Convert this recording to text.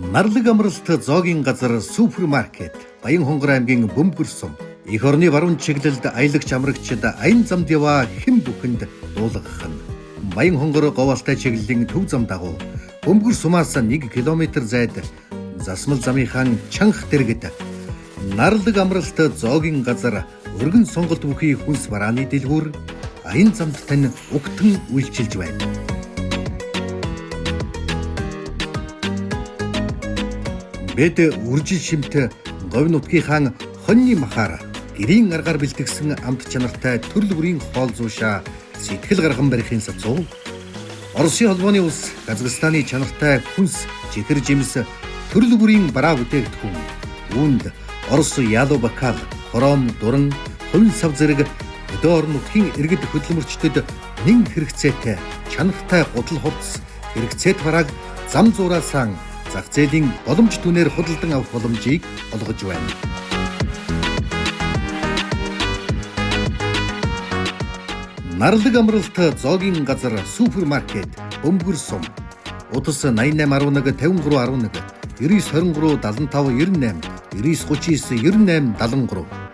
Нарлаг амралт зоогийн газар супермаркет Баянхонгор аймгийн Бөмбөр сум эх орны баруун чиглэлд аялагч амрагчид аян замд яваа хэн бүхэнд дуулгах нь. Баянхонгор Говьалтай чиглэлийн төв зам дагуу Бөмбөр сумаас 1 км зайд засмал замынхаа чанх дэргэд Нарлаг амралт зоогийн газар өргөн сонголт бүхий хүнс барааны дэлгүүр аян замд тань угтан үйлчилж байна. Бид үржил шимт говь нутгийнхаа хоньны махаар гэрийн аргаар бэлтгэсэн амт чанартай төрөл бүрийн хоол зуушаа сэтгэл гарган барихын сацуу Оросын холбооны улс Казахстаны чанартай хүнс чихэр жимс төрөл бүрийн бараа бүтээгдэхүүн үүнд Орос ялуу бакал, хором, дуран, хувин сав зэрэг хөдөө орон нутгийн иргэд хөдөлмөрчдөд нэн хэрэгцээтэй чанартай гудал хувцас хэрэгцээт барааг зам зуураасаа зах зээлийн боломж түнээр худалдан авах боломжийг олгож байна. Нарлаг амралт зоогийн газар супермаркет Бөмбөр сум. Утас 8811 53 11 99 23 75 98 99 39 98 73.